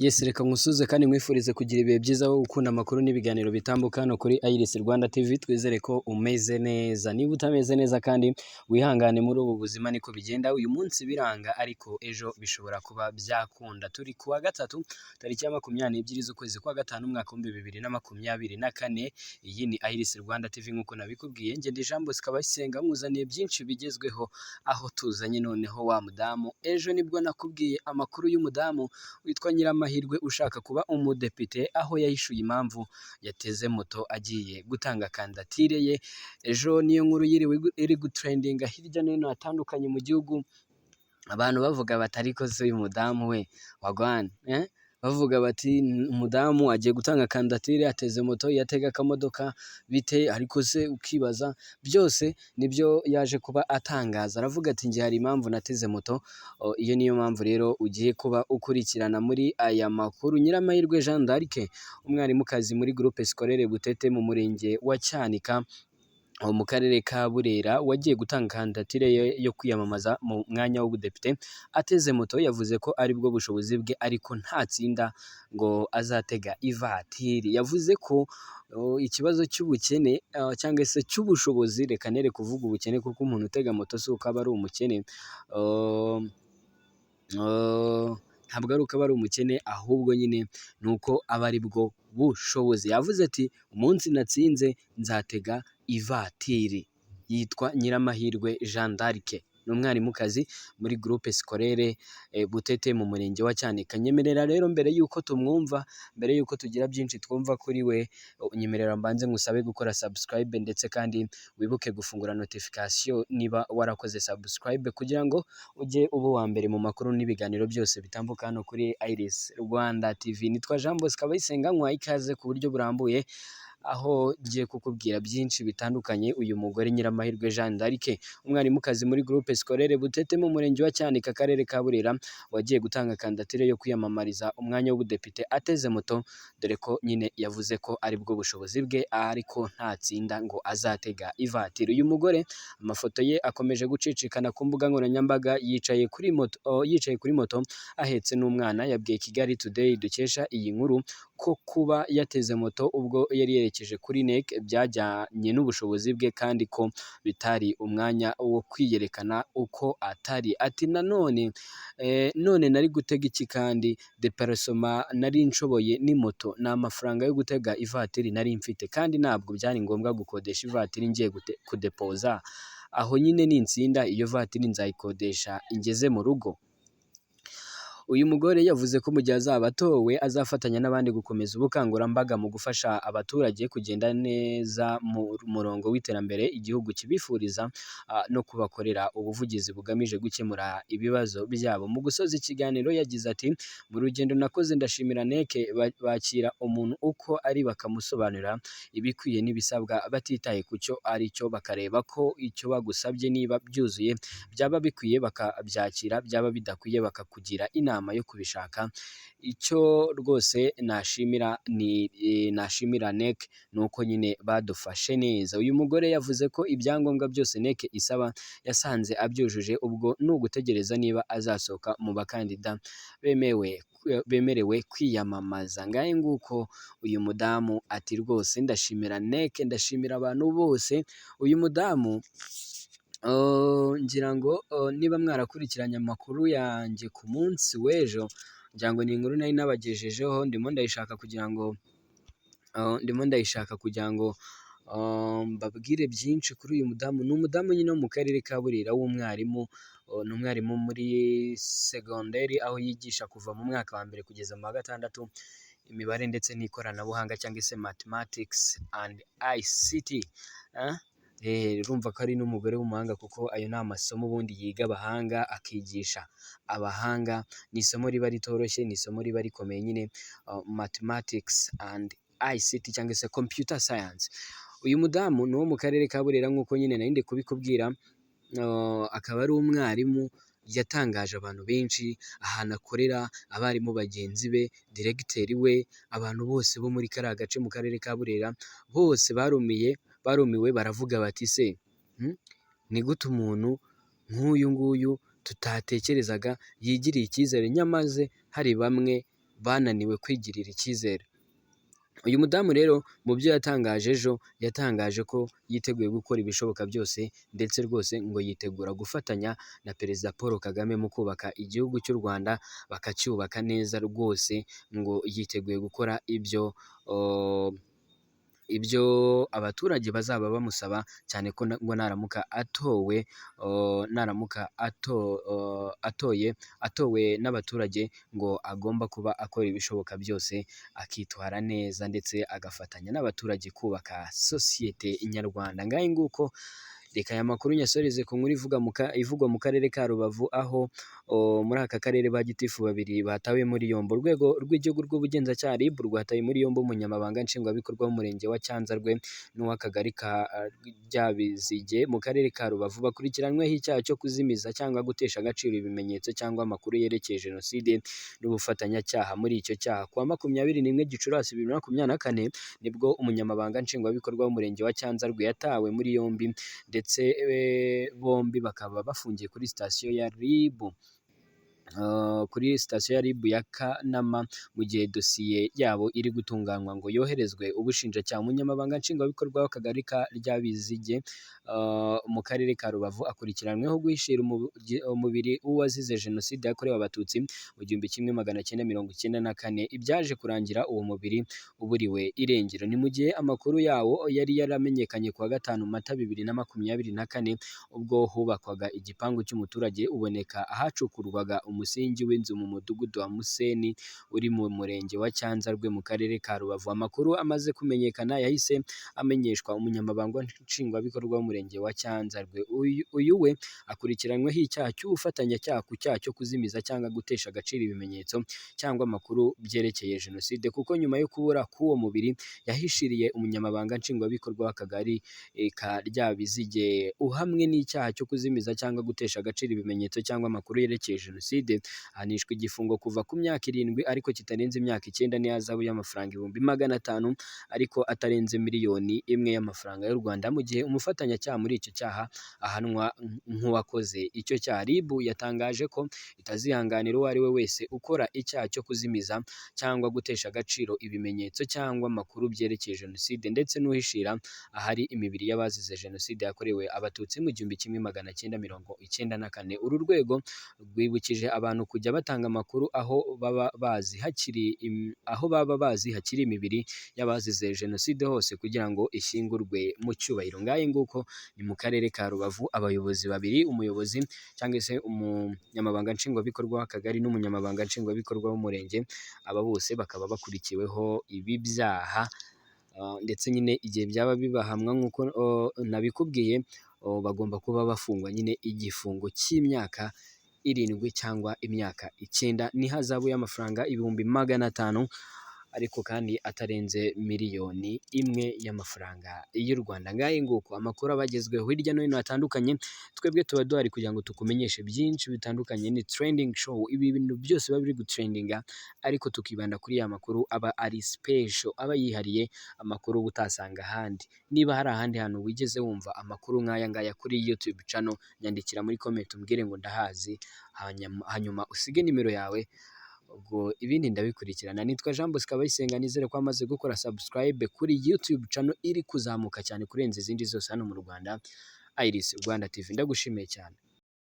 Yes, reka nkusuze kandi nkwifurize kugira ibihe byiza wowe ukunda amakuru n'ibiganiro bitambuka hano kuri Iris Rwanda TV. Twizere ko umeze neza. Niba utameze neza kandi wihangane, muri ubu buzima niko bigenda. Uyu munsi biranga ariko ejo bishobora kuba byakunda. Turi kuwa gatatu, tariki ya 22 z'ukwezi kwa gatanu, umwaka w'2024. Iyi ni Iris Rwanda TV nk'uko nabikubwiye. Njye ndi Jean Bosco Abayisenga, nkuzaniye byinshi bigezweho, aho tuzanye noneho wa mudamu. Ejo nibwo nakubwiye amakuru y'umudamu witwa Nyiramahirwe ushaka kuba umudepite, aho yahishuye impamvu yateze moto agiye gutanga kandidatire ye. Ejo niyo nkuru yiriwe iri gutrendinga hirya no hino hatandukanye mu gihugu, abantu bavuga bati: "Ariko se uyu mudamu we wagwan, eh?" Bavuga bati: "Umudamu agiye gutanga kandidatire ateze moto, iyo atega akamodoka bite?" Ariko se ukibaza byose nibyo yaje kuba atangaza, aravuga ati: "Njye hari impamvu nateze moto." Iyo niyo mpamvu rero ugiye kuba ukurikirana muri aya makuru. Nyiramahirwe Jeanne d'Arc, umwarimukazi muri Groupe Scolaire Butete mu murenge wa Cyanika mu karere ka Burera, wagiye gutanga kandidatire ye yo kwiyamamaza mu mwanya w'ubudepite ateze moto, yavuze ko aribwo bushobozi bwe, ariko ntatsinda ngo azatega ivatiri. Yavuze ko ikibazo cy'ubukene cyangwa se cy'ubushobozi, reka nere kuvuga ubukene kuko umuntu utega moto si uko aba ari umukene, ntabwo ari uko aba ari umukene, ahubwo nyine ni uko aba ari bwo bushobozi. Yavuze ati: "Umunsi natsinze nzatega ivatiri." Yitwa Nyiramahirwe Jeanne d'Arc, ni umwarimukazi muri Groupe Scolaire Butete mu murenge wa Cyanika. Nyemerera rero mbere y'uko tumwumva, mbere y'uko tugira byinshi twumva kuri we, nyemerera mbanze ngusabe gukora subscribe, ndetse kandi wibuke gufungura notification niba warakoze subscribe, kugira ngo ujye uba uwa mbere mu makuru n'ibiganiro byose bitambuka hano kuri Iris Rwanda TV. Nitwa Jean Bosco Abayisenga, nkwaye ikaze ku buryo burambuye, aho ngiye kukubwira byinshi bitandukanye. Uyu mugore Nyiramahirwe Jeanne d'Arc, umwarimukazi muri Groupe Scolaire Butete mu murenge wa Cyanika, akarere ka Burera, wagiye gutanga kandidatire yo kwiyamamariza umwanya w'ubudepite ateze moto, dore ko nyine yavuze ko aribwo bushobozi bwe, ariko ntatsinda ngo azatega ivatiri. Uyu mugore amafoto ye akomeje gucicikana ku mbuga nkoranyambaga yicaye kuri moto ahetse n'umwana. Yabwiye Kigali Today dukesha iyi nkuru ko kuba yateze moto ubwo yari yerekeje kuri NEC byajyanye n'ubushobozi bwe, kandi ko bitari umwanya wo kwiyerekana uko atari. Ati: "Nanone none nari gutega iki kandi déplacement nari nshoboye ni moto? Ni amafaranga yo gutega ivatiri nari mfite, kandi ntabwo byari ngombwa gukodesha ivatiri ngiye kudepoza aho nyine. Nintsinda iyo vatiri nzayikodesha ingeze mu rugo." Uyu mugore yavuze ko mu gihe azaba atowe azafatanya n'abandi gukomeza ubukangurambaga mu gufasha abaturage kugenda neza mu murongo w'iterambere igihugu kibifuriza, no kubakorera ubuvugizi bugamije gukemura ibibazo byabo. Mu gusoza ikiganiro yagize ati: "Mu rugendo nakoze ndashimira NEC, bakira umuntu uko ari, bakamusobanurira ibikwiye n'ibisabwa batitaye ku cyo ari cyo, bakareba ko icyo bagusabye niba byuzuye, byaba bikwiye bakabyakira, byaba bidakwiye bakakugira inama yo kubishaka. Icyo rwose nashimira ni nashimira NEC ni uko nyine badufashe neza." Uyu mugore yavuze ko ibyangombwa byose NEC isaba yasanze abyujuje, ubwo ni ugutegereza niba azasohoka mu bakandida bemerewe kwiyamamaza. Ngahe nguko, uyu mudamu ati: "Rwose ndashimira NEC, ndashimira abantu bose." Uyu mudamu ngira ngo niba mwarakurikiranye amakuru yanjye ku munsi w'ejo, ngira ngo ni inkuru nari nabagejejeho, ndimo ndayishaka kugira ngo mbabwire byinshi kuri uyu mudamu. Ni umudamu nyine wo mu karere ka Burera w'umwarimu, ni umwarimu muri segonderi, aho yigisha kuva mu mwaka wa mbere kugeza mu wa gatandatu imibare ndetse n'ikoranabuhanga cyangwa se mathematics and ICT. Urumva ko ari n'umugore w'umuhanga, kuko ayo ni amasomo ubundi yiga abahanga, akigisha abahanga. Ni isomo riba ritoroshye, ni isomo riba rikomeye nyine, mathematics and ICT cyangwa se computer science. Uyu mudamu ni uwo mu karere ka Burera nk'uko nyine nari ndi kubikubwira, akaba ari umwarimu. Yatangaje abantu benshi ahantu akorera, abarimu bagenzi be, diregiteri we, abantu bose bo muri kariya gace mu karere ka Burera bose barumiye, barumiwe, baravuga bati: "Se ni gute umuntu nk'uyu nguyu tutatekerezaga yigiriye icyizere, nyamaze hari bamwe bananiwe kwigirira icyizere. Uyu mudamu rero mu byo yatangaje ejo, yatangaje ko yiteguye gukora ibishoboka byose, ndetse rwose ngo yitegura gufatanya na Perezida Paul Kagame mu kubaka igihugu cy'u Rwanda, bakacyubaka neza rwose, ngo yiteguye gukora ibyo abaturage bazaba bamusaba, cyane ko ngo naramuka atowe, naramuka atoye atowe n'abaturage, ngo agomba kuba akora ibishoboka byose akitwara neza, ndetse agafatanya n'abaturage kubaka sosiyete nyarwanda. Ngahe nguko, reka aya makuru nyasoreze ku nkuru ivugwa mu karere ka Rubavu, aho muri aka karere ba gitifu babiri batawe muri yombi. Urwego rw'igihugu rw'ubugenzacyaha RIB rwataye muri yombi umunyamabanga nshingwabikorwa w'umurenge wa Cyanzarwe n'uw'akagari ka Ryabizige mu karere ka Rubavu, bakurikiranyweho icyaha cyo kuzimiza cyangwa gutesha agaciro ibimenyetso cyangwa amakuru yerekeye jenoside n'ubufatanyacyaha muri icyo cyaha. Ku wa 21 Gicurasi 2024 nibwo umunyamabanga nshingwabikorwa w'umurenge wa Cyanzarwe yatawe muri yombi, ndetse bombi bakaba bafungiye kuri sitasiyo ya RIB ya Kanama, mu gihe dosiye yabo iri gutunganywa ngo yoherezwe ubushinjacyaha. Umunyamabanga nshingwabikorwa w'akagari ka Ryabizige mu karere ka Rubavu akurikiranyweho guhishira umubiri w'uwazize jenoside yakorewe Abatutsi mu 1994, ibyaje kurangira uwo mubiri uburiwe irengero. Ni mu gihe amakuru yawo yari yaramenyekanye ku wa 5 Mata 2024, ubwo hubakwaga igipangu cy'umuturage uboneka ahacukurwaga umusingi w'inzu mu mudugudu wa Museni uri mu murenge wa Cyanzarwe mu karere ka Rubavu. Amakuru amaze kumenyekana yahise amenyeshwa umunyamabanga nshingwabikorwa w'umurenge wa Cyanzarwe. Uyu we akurikiranyweho icyaha cy'ubufatanyacyaha ku cyaha cyo kuzimiza cyangwa gutesha agaciro ibimenyetso cyangwa amakuru byerekeye jenoside, kuko nyuma yo kubura k'uwo mubiri yahishiriye umunyamabanga nshingwabikorwa w'akagari ka Ryabizige. Uhamwe n'icyaha cyo kuzimiza cyangwa gutesha agaciro ibimenyetso cyangwa amakuru yerekeye jenoside ahanishwa igifungo kuva ku myaka 7 ariko kitarenze imyaka 9 n'ihazabu y'amafaranga 500,000 ariko atarenze 1,000,000 y'amafaranga y'u Rwanda, mu gihe umufatanyacyaha muri icyo cyaha ahanwa nk'uwakoze icyo cyaha. RIB yatangaje ko itazihanganira uwo ari we wese ukora icyaha cyo kuzimiza cyangwa gutesha agaciro ibimenyetso cyangwa amakuru byerekeye jenoside, ndetse n'uhishira ahari imibiri y'abazize jenoside yakorewe Abatutsi mu 1994. Uru rwego rwibukije abantu kujya batanga amakuru aho baba bazi hakiri imibiri y'abazize jenoside hose, kugira ngo ishyingurwe mu cyubahiro. Ngahe nguko ni mu karere ka Rubavu, abayobozi babiri, umuyobozi cyangwa se umunyamabanga nshingwabikorwa w'akagari n'umunyamabanga nshingwabikorwa w'umurenge, aba bose bakaba bakurikiweho ibi byaha, ndetse nyine igihe byaba bibahamwa nk'uko nabikubwiye, bagomba kuba bafungwa nyine igifungo cy'imyaka 7 cyangwa imyaka 9 n'ihazabu y'amafaranga 500,000 ariko kandi atarenze 1,000,000 y'amafaranga y'u Rwanda. Ngahe nguko amakuru aba agezweho hirya no hino hatandukanye, twebwe tuba duhari kugira ngo tukumenyeshe byinshi bitandukanye. Ni trending show, ibi bintu byose biba biri gutrendinga, ariko tukibanda kuri ya makuru aba ari special, aba yihariye, amakuru uba utasanga ahandi. Niba hari ahandi hantu wigeze wumva amakuru nk'aya ngaya kuri YouTube channel, nyandikira muri comment umbwire ngo ndahazi, hanyuma usige nimero yawe, ubwo ibindi ndabikurikirana. Nitwa Jean Bosco Abayisenga, nizere ko amaze gukora subscribe kuri YouTube channel iri kuzamuka cyane kurenza izindi zose hano mu Rwanda, Iris Rwanda TV. Ndagushimiye cyane.